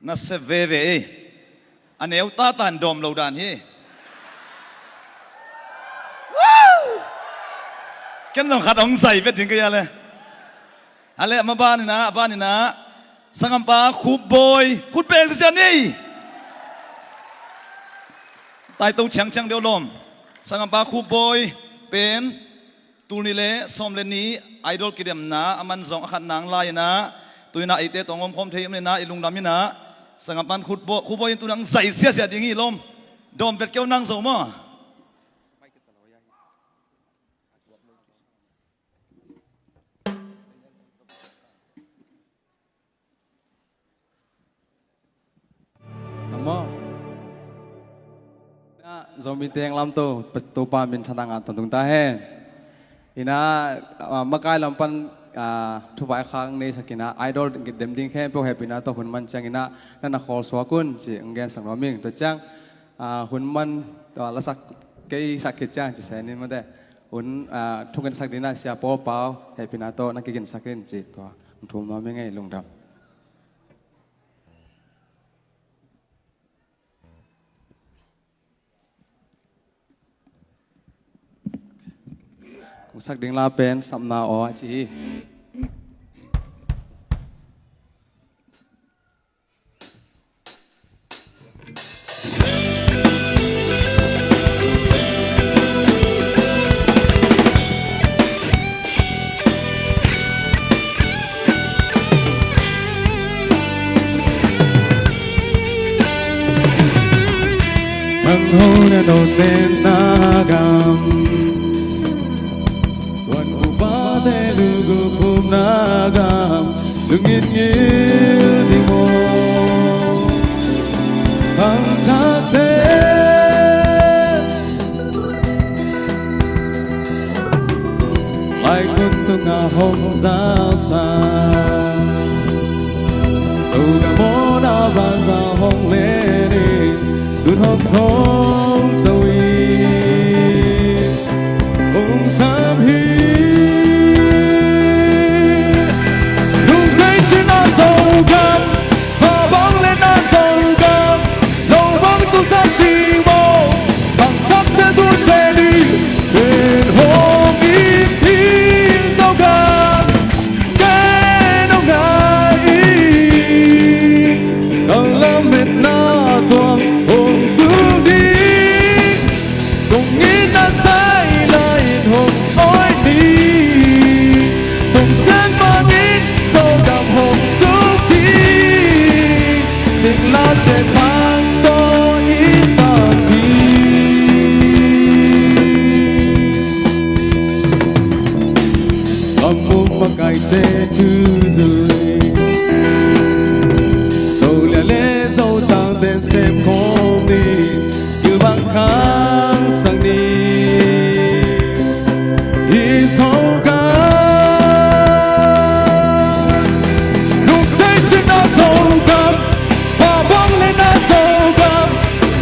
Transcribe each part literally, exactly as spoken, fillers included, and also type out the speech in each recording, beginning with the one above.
Na se veve ei. A neu tatan dawm lo dan hi. Woo! Ken zong khat hong zai vet ding ka hia le. A le, a ma banin ah, a banin ah, sanggampa Khup Bawi, khut beng sia sia ni. Taito ciangciang deuh lawm. Sanggampa Khup Bawi pen tul nih le sawm le nih Idol kidemna a man zong a khat nang lai-in ah, tu-in ah eite tawh hong omkhawm thei om in ah, i lungdam in ah, sanggampa Khup Bawi, Khup Bawi in tu-in ah hong zai sia sia ding hi lawm. Dawm vet kei un, nang zo maw? Nang maw? Na Zomi teng lam to, Topa min thang a tawntung ta hen. Ina, ah, makai lam pan, ah, thupha khang nei sak ina, Idol dem ding khempeuh hehpihna tawh hun man ciang ina, na na khawl suak un ci hong gen sak nuam ing. Tua ciang, ah, hun man, tua la sak, kei sak khit ciang ci sen in mate. Hun, ah, thungen sak ding ina Sia Paul Pau, hehpihna tawh na kigin sak in ci tua hong thum nuam ing ei, lungdam. Kong sak ding la pen Sapna Aw a ci hi. Thang Ho na no ten na gam, wan upa te lu gu kum na gam, lu ngit ngil ding maw? Thang Thang te Lai kun tunga hong zausa, Zogam mawhna vanza hong len in, tun hong thong to in, hong sam hi. Lungdam cihna Zogam, pabang le na Zogam, lo bang tu sa ti mo, bang tak te zun te ni, len hong in hi Zogam, ken hong ngai in, ka lametna tuang hong tung ding. Kong itna zai lai in hong awi ni, kong sian bangin Zogam hong suk ding, singlamteh bang tawh i tak ding. Kamuk makaite thu zui, Zolia le Zotang ten sem khawm ni, kilvang khang sang ni. Hi Zogam, lungdam cihna Zogam, pabang le na Zogam,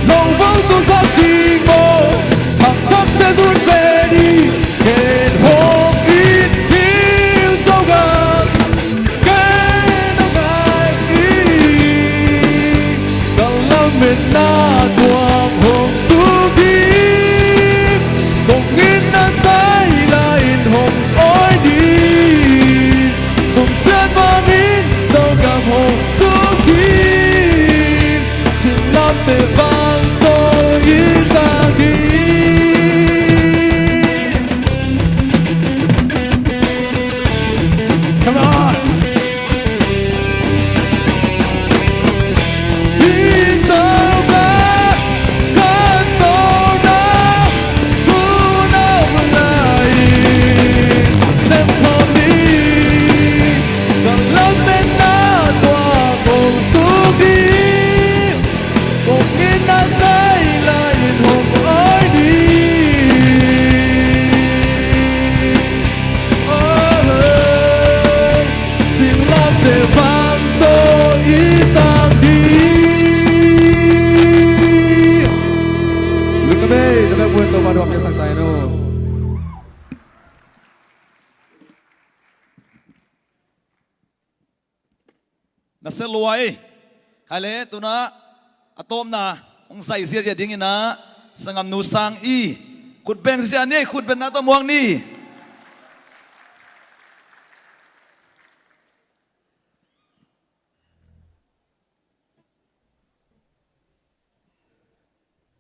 lo bang tu sa ti mo, thak thak te zun te ni, ken hong in hi Zogam, ken hong ngai hi. Ka lametna tuang hong tung ding, kong itna zai lai in hong awi ding, kong sian bangin Zogam hong suk ding, singlamteh bang tawh i tak ding. Come on! Kong itna zai lai in hong awi ding. Singlamteh bang tawh i tak ding. Lungdam ei, na bek buan Topa duam ia sak tai no. Na se lua ei. Ale, tuna a tawpna hong zai ziahziah dingin ah, sanggamnu Sang I, khutbeng ziahziah ni, khutbengna tawh muak ni.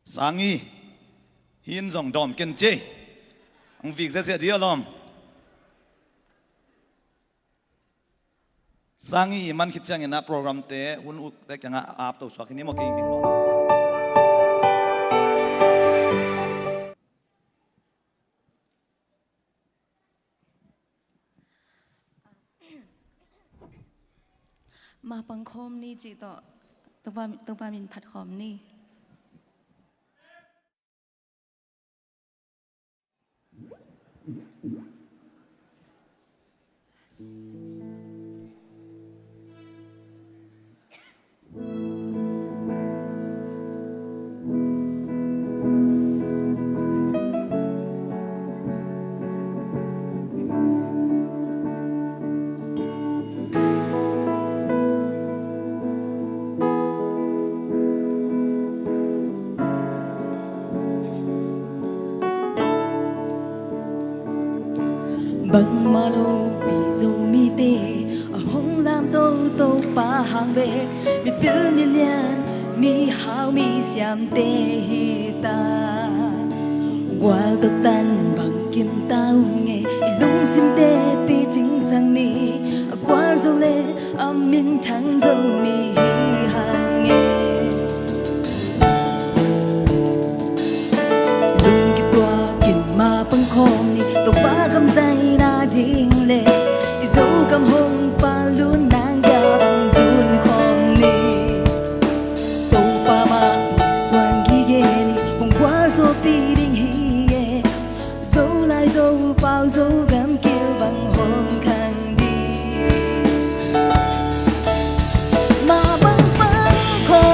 Sang I, hih in zong dawm ken ci. Hong vik ziahziah dih a lawm. Sang I i man khit ciangin ah programte, hun ukte kiangah a apto suak hi ni maw, kei ding lawm. Mapang khawm ni cih tawh Topa, Topa min phat khawm ni. Bangmah lopi Zomite a hong lamto Topa hang bek, mipil milian, mihau misiamte hi ta. Gual tawh tan bangkim ta ung e, i lungsimte picing sak ni. A gualzo le a minthang Zomi hi hang e. Lungkituakin mapang khawm ni, Topa kamzaina ding le i Zogam hong palut nang gam zun khawm ni. Topa mah suan gige ni, hong gualzawhpih ding hi e. Zolai Zopau Zogam kil bang hong khang ding. Mah bang pang khawm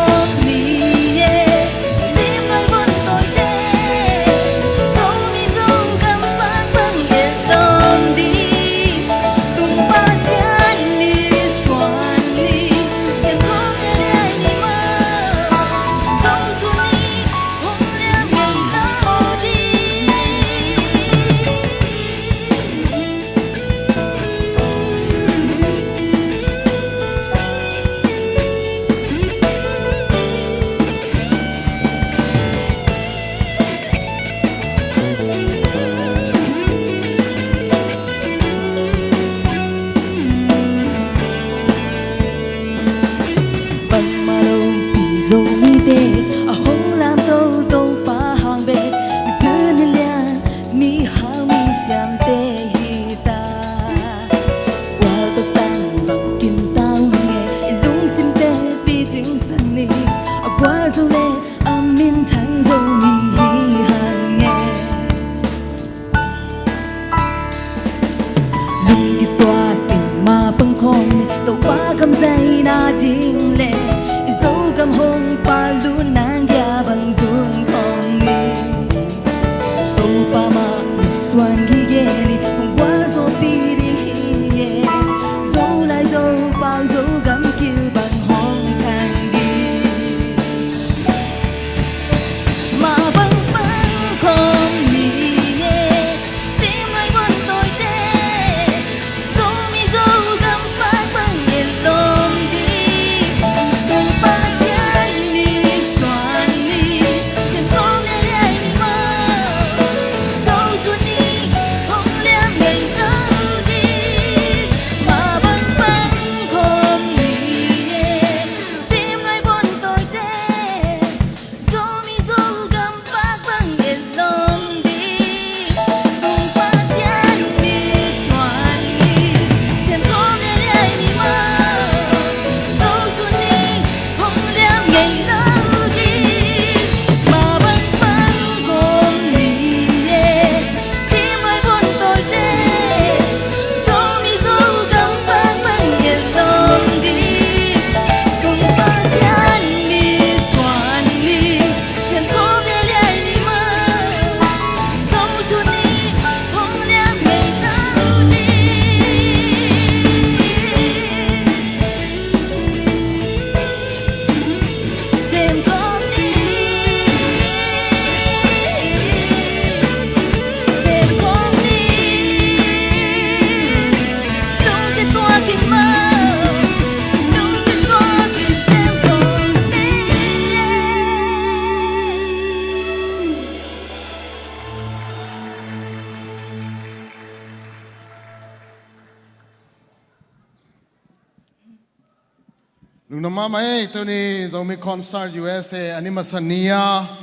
Lungdam mahmah ei. Tuni Zomi Concert U S A a ni masa ni a,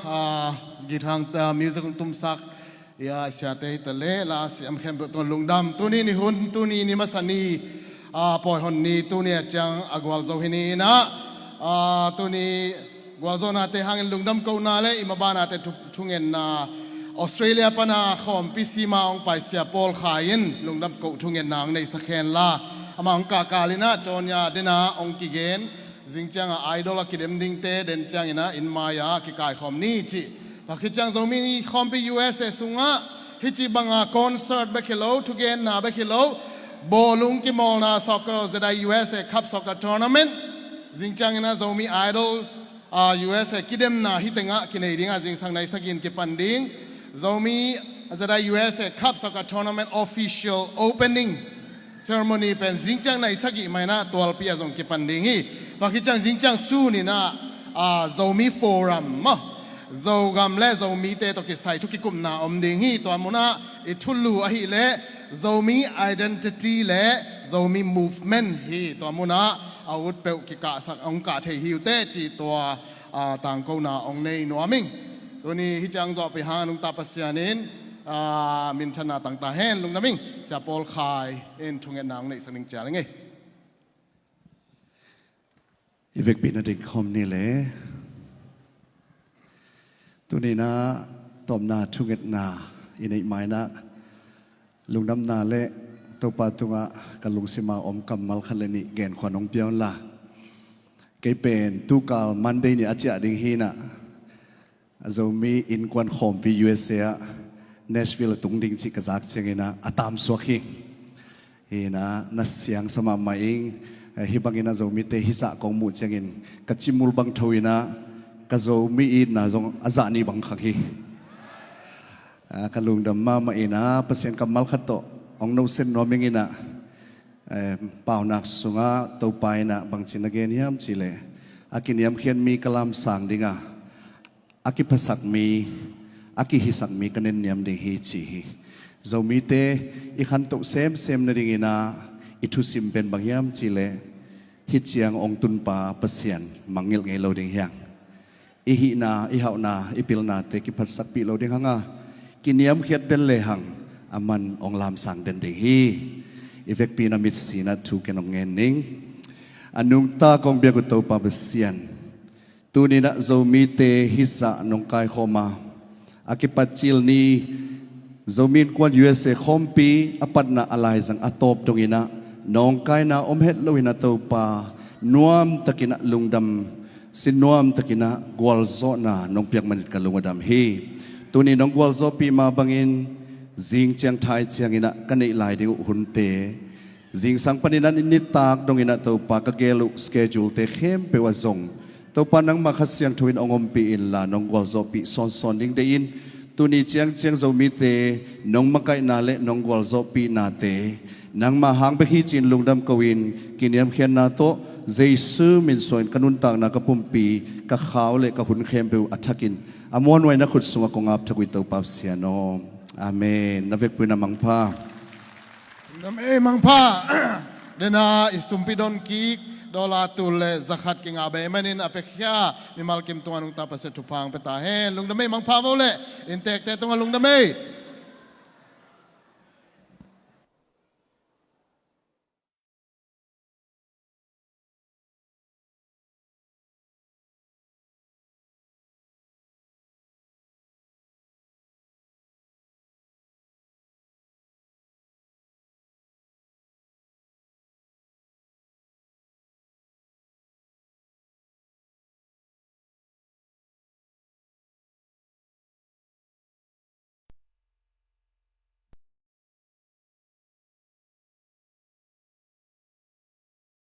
ah, guitar, ah, music hong tumsak, ia, siate hi ta leh, la siam khempeuh tungah lungdam. Tuni ni hun, tuni ni masa ni, ah, pawi hon ni, tuni a ciang a gualzo hi ni in ah, ah, tuni gualzawhnate hangin lungdam kohna le i mabanate thu, thungetna, Australia pana khawmpi sima hong pai Sia Paul Khai in lungdam koh thungetna hong neihsak hen la, amah hong kahkal in ah Cawnya den a hong kigen, zing ciangah Idol a kidem dingte den ciangin ah inn mai-ah kikaikhawm ni cih. Tua khit ciang Zomi khawmpi U S A sungah hih ci banga concert bek hi lo, thugenna bek hi lo, bawlung kimawlna soccer, Z I U S A Cup Soccer Tournament, zing ciangin ah Zomi Idol, ah, U S A kidemna hih tengah kinei dingah zingsang nai sagih in kipan ding. Zomi Z I U S A Cup Soccer Tournament official opening ceremony pen zing ciang nai sagih mah in ah tualpi ah zong kipan ding hi. Tua khit ciang zing ciang sun in ah, ah, Zomi Forum maw, Zogam le Zomite tawh kisai thu kikupna om ding hi. Tua munah i thulu ahih leh Zomi Identity le Zomi Movement hi. Tua munah a ut peuh kikahsak hong kah thei hi uh teh cih tua, ah, tangkona hong nei nuam ing. Tuni hih ciang zawhpih hang a nungta Pasian in, ah, minthanna tangta hen. Lungdam ing. Sia Paul Khai in thungetna hong neihsak ding cial ing ei. I vekpi in ah dingkhawm ni le. Tuni in ah tawpna thungetna i neih ma in ah lungdamna le Topa tungah ka lungsima om kammal khat le nih genkhuan hong pia un la. Kei pen tukal Monday ni a ciah ding hi in ah, a Zomi Innkuan Khawmpi U S A ah Nashville a tung ding cih ka zak ciangin ah a tamsuak hi. Hi in ah na siangsa mahmah ing, eh, hih bangin ah Zomite hisah kong muh ciangin ka cimul bang tho in ah ka Zomi itna zong a zah nih bang khak hi. Ah, ka lungdam mahmah in ah Pasian kammal khat tawh hong nosen nuam ing in ah, eh, paunak sungah Topa in ah bangci na gen hiam cih leh, a kiniamkhiat mi ka lamsang ding a, a kiphasak mi, a kihisak mi ka nenniam ding hi ci hi. Zomite i khantoh semsem nading in ah i thusim pen bang hiam cih leh, hih ciang hong tunpa Pasian mangngilh ngei lo ding hi hang. I hihna, i hauhna, i pilnate kiphatsakpih lo ding hang a, kiniamkhiat den le hang a man hong lamsang den ding hi. I vekpi in ah mitsi in ah thu ken hong ngen ning. A nungta kong biak uh Topa Pasian, tuni in ah Zomite hisah nong kaikhawm a, a kipat cil ni Zomi Innkuan U S A khawmpi a patna a laizang a tawp dong in ah nawngkaina om het lo in ah Topa, nuamtak in ah lungdam, sin nuamtak in ah gualzawhna nong piak man in ka lung a dam hi. Tuni nong gualzawhpih mah bangin zing ciang thai ciangin ah ka neih lai ding uh hunte, zingsang panin ah nitak dong in ah Topa ka gel uh schedule-te khempeuh ah zong Topa nangmah Kha Siangtho in hong ompih inla nong gualzawhpih sawnsawn ding deih in, tuni ciangciang Zomite nong makaihna le nong gualzawhpihnate nangmah hang bek hi ci-in lungdam ko-in, kiniamkhiatna tawh Jesu min suangin ka nuntakna, ka pumpi, ka khau le ka hun khempeuh a thakin a muanhuai na khut sungah kong apthak uh hi Topa Pasian aw. Amen. Na vekpi in ah mangpha. Lungdam ei, mangpha. Dena i sumpi don kik, dollar tul le zakhat kingah bei manin a piakhia mimal kim tungah nungta Pasian thupha hong pia ta hen. Lungdam ei, mangpha vo le inntekte tungah lungdam ei.